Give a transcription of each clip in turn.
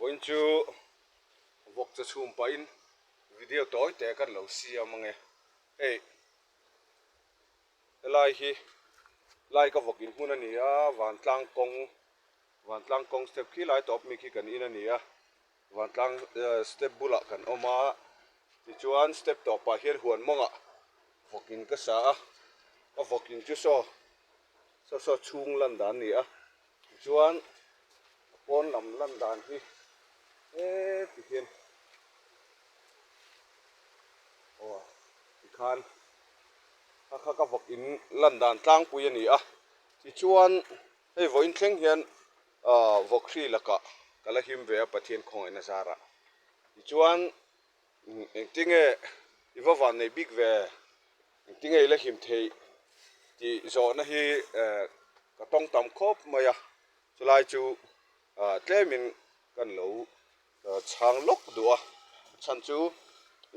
Vawiin chu vawk chaw chhum pahin video tawi te kan lo siam ange. Hei helai hi lai ka vawk inhmun a ni a, vantlang kawng vantlang kawng step khi lai tawp mi khi kan in a ni a, vantlang step bulah kan awm a, tichuan step tawpah hian huan mawngah vawk in ka sa a, ka vawk in chu saw saw saw chhung lan dan a ni a, tichuan a pawn lam lan dan hi heti hian aw tikhan kha kha ka vawk in lan dan tlangpui a ni a, tichuan hei vawiin thleng hian ahh vawk hri lakah ka la him ve a Pathian khawngaihna zarah tichuan engtinge i va van nei bik ve engtinge i la him theih tih zawhna hi eh ka tawng tam khawp mai a chulai chu ah tlemin kan lo chhang lawk duh a chhan chu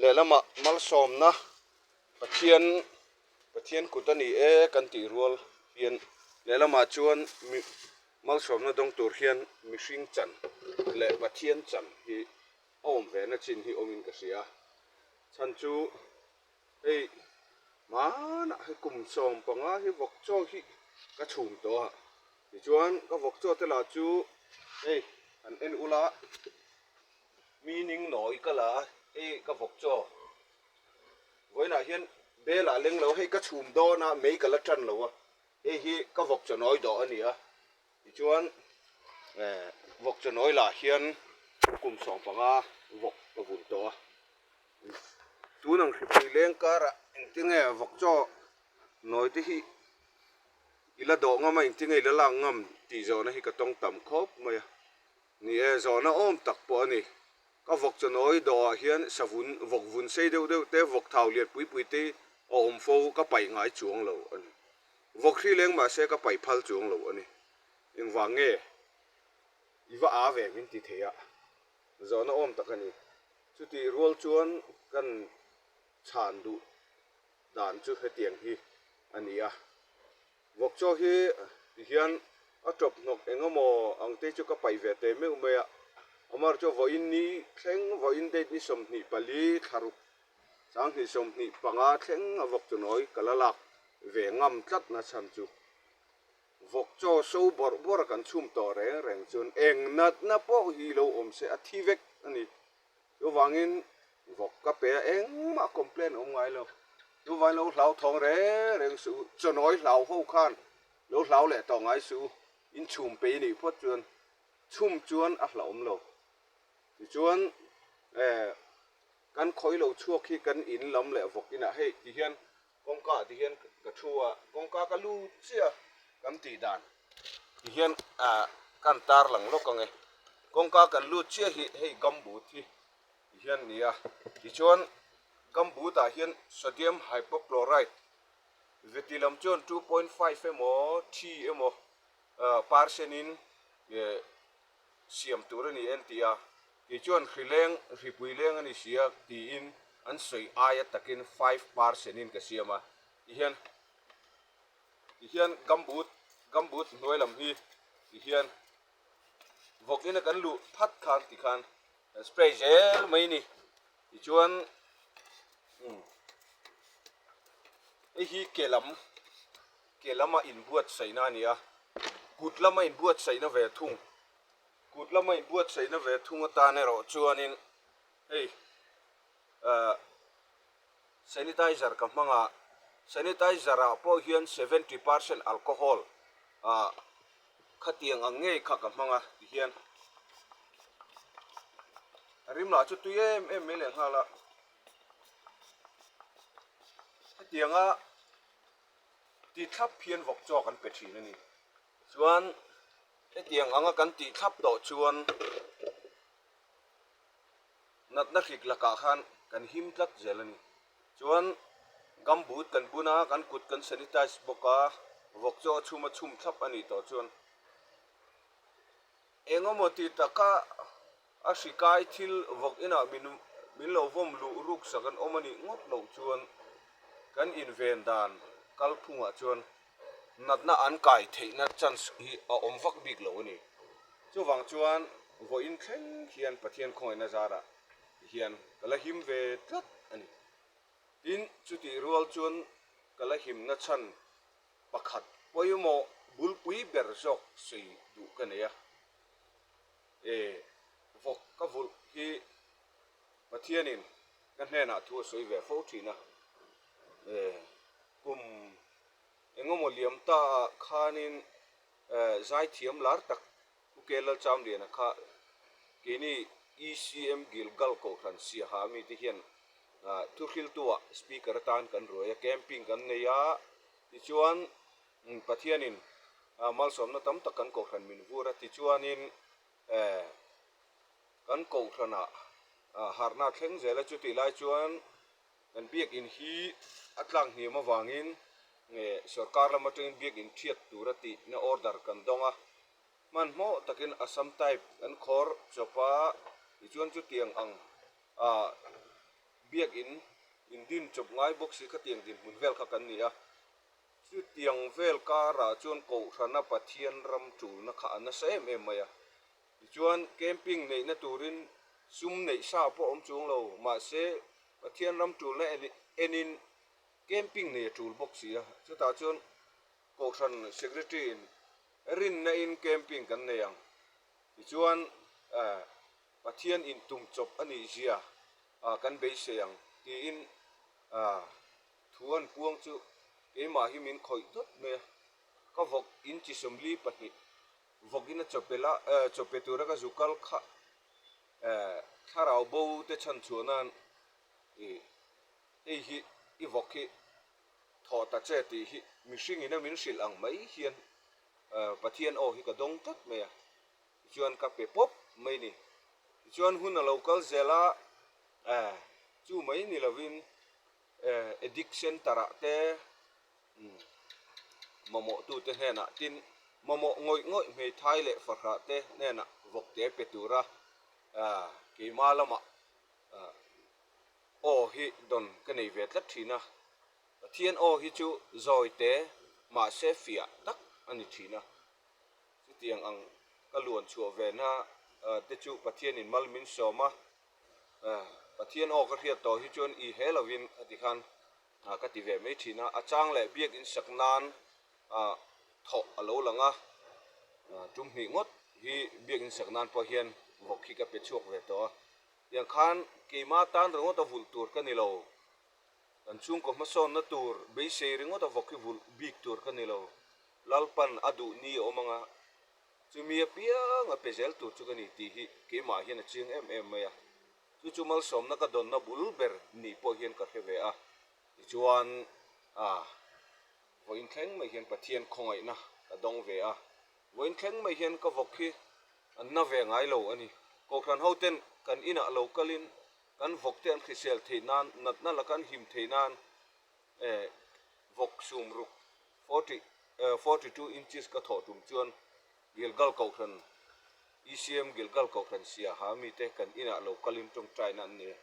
lehlamah malsawmna Pathian Pathian kut a ni e kan tih rual hian lehlamah chuan mi malsawmna dawng tur hian mihring chan leh Pathian chan hi a awm ve na chin hi awmin ka hria chhan chu hei hmanah hei kum 15 hi vawk chaw hi ka chhum tawh a tichuan ka vawk chaw te lah chu hei an en ula meaning nawi ka la a hei ka vawk chaw vawiinah hian bel ah leng lo hei ka chhum dawn a mei ka la tan lo a hei hi ka vawk chaw nawi dawh a ni a tichuan eh vawk chaw nawi lah hian kum 15 vawk ka vun tawh a tun ang hripui leng karah engtinge vawk chaw nawi te hi i la dawh ngam a engtinge i la lak ngam tih zawhna hi ka tawng tam khawp mai a ni e zawhna awm tak pawh a ni. Ka vawk chaw nawi dawhah hian savun vawk vun sei deuh deuh te, vawk thau lian pui pui te a awm fo ka paih ngai chuang lo a ni. Vawk hri leng mahse ka paih phal chuang lo a ni. Engvang nge i va a ve min ti thei a, zawhna awm tak a ni. Chutih rual chuan kan chhan duh dan chu hetiang hi a ni a. Vawk chaw hi ti hian a tawp hnawk eng emaw ang te chu ka paih ve teh meuh mai a, amar chu vawiin ni thleng vawiin date ni 24 thlaruk 2025 thleng a vawk chu nawi ka la lak ve ngam tlat na chhan chu vawk chaw so bawrh bawrh a kan chhum tawh reng reng chuan eng natna pawh hi lo awm se a thi vek a ni. Chuvangin vawk ka pe a, engmah complain awm ngai lo. Chuvangin lo hlauthawng reng reng suh u, chawnawi hlau ho khan lo hlau leh tawh ngai suh u, in chhum peih nih phawt chuan chhum chuan a hlauhawm lo. Tichuan eh kan khawi lo chhuak hi kan in lam leh vawk inah hei tihian kawngka ah tihian ka thu a, kawngka ka lut chiah a kan tih dan tihian ah kan tar lang lawk ang e, kawngka kan lut chiah hi hei gumboot hi tihian a ni a, tichuan gumboot ah hian sodium hypochlorite veti lam chuan 2.5 emaw thi emaw ah percent in eh siam tur a ni en tih a, kei chuan hri leng hripui leng a ni si a tiin an sawi aia takin 5 percent in ka siam a tihian tihian gumboot gumboot hnuai lam hi tihian vawk ina kan luh phat khan tikhan kan spray zel mai a ni tichuan umm hei hi ke lam ke lama inbuatsaihna a ni a kut lama inbuatsaihna ve thung kut lama inbuatsaihna ve thung atan erawh chuanin hei ahh sanitizer ka hmang a sanitizer ah pawh hian 70% alcohol ah khatiang ang ngei kha ka hmang a tihian a rim lah chu tui em em mai leh nghal a hetianga ti thlap hian vawk chaw kan pe thin a ni chuan hetiang anga kan tih thlap tawh chuan natna hrik lakah khan kan him tlat zel a ni chuan gumboot kan bun a kan kut kan sanitize bawk a vawk chaw a chhum a chhum thlap a nih tawh chuan engemaw ti taka a hri kai thil vawk inah min min lo vawm luh ruk sak an awm a nih ngawt loh chuan kan inven dan kalphungah chuan natna an kai theihna chance hi a awm vak bik lo a ni. Chuvang chuan. Vawiin thleng hian Pathian khawngaihna zarah hian ka la him ve tlat a ni. Tin, chutih rual chuan ka la himna chhan pakhat pawimawh bulpui ber zawk sawi duh ka nei a. E, vawk ka vulh hi Pathianin ka hnenah thu a sawi ve fo thin a. E, kum engemaw liam ta ah khanin zaithiam lar tak Pu Ke Lalchamliana kha keini ECM Gilgal Kohhran Siaha mite hian thuhriltuah speaker atan kan ruai a, camping kan nei a, tichuan Pathianin malsawmna tam tak kan Kohhran min vur a, tichuanin kan Kohhranah harhna thleng zel a, chutih lai chuan Kan biakinn hi a tlak hniam avangin sorkar lam atangin biakinn thiat tura tihna order kan dawng a, hmanhmawh takin Assam type kan khawr chawp a, tichuan chutiang ang ah biakinn indin chawp ngai bawk si khatiang dinhmun vel kha kan ni a, chutiang vel karah chuan Kohhrana Pathian ram tulna kha a nasa em em mai a. Tichuan camping neihna turin sum neih sa pawh awm chuang lo, mahse Pathian ram tulna enin camping nei a tul bawk si a, chutah chuan Kohhran Secretary in rinna in camping kan nei ang. Tichuan Pathian intum chawp a nih zia kan beisei ang tiin thu an puang chu keimah hi min khawih dawt mai a, ka vawk in chi 42 Vawkin a chawpe la chawpe tura ka zu kal kha thlarau bo te chhan chhuah nan ih hei hi i vawk hi thawh ta che tih hi mihring in a min hrilh ang mai hian Pathian aw hi ka dawng tlat mai a, tichuan ka pe pawp mai ni. Tichuan hun a lo kal zel a, chu mai ni lovin addict center ah te Mamawhtute hnenah tin mamawh ngawih ngawih hmeithai leh fahrah te hnenah vawkte pe tura keima lamah aw hi dawn ka nei ve tlat thin a. Pathian aw hi chu zawi te mahse fiah tak a ni thin a. Chutiang ang ka luan chhuah ve na te chu Pathianin mal min sawm a. Pathian aw ka hriat tawh hi chuan i he lovin a ti khan ka ti ve mai thin a, a chang leh biakinn sak nan thawh a lo lang a, tum hnih ngawt hi biakinn sak nan pawh hian vawk hi ka pe chhuak ve tawh a, tiang khan keima tan ringawt a vulh tur ka ni lo, kan chhungkaw hmasawnna tur beisei ringawt a vawk hi vulh bik tur ka ni lo, Lalpan a duh ni a awm ang a, chumi apiang a pe zel tur chu ka ni tih hi keimah hian a chiang em em mai a. Chu chu malsawmna ka dawnna bul ber ni pawh hian ka hre ve a, tichuan ah vawiin thleng mai hian Pathian khawngaihna ka dawng ve a, vawiin thleng mai hian ka vawk hi an na ve ngai lo a ni. Kohhran ho ten kan inah lo kalin kan vawk te an hrisel theih nan, natna laka an him theih nan eh vawk sum ruk forty eh 42 inches ka thawh tum chuan Gilgal Kohhran ECM Gilgal Kohhran Siaha mite kan inah lo kalin tawngtaina an nei a.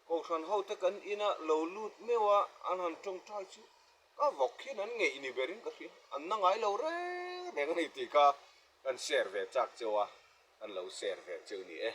Kohhran hote kan ina lo lut meuh a, an han tawngtai chu ka vawk hian an ngeih ni berin ka hria, an na ngai lo reng reng a ni tih kha kan share ve chak cheu a, kan lo share ve cheu ni e.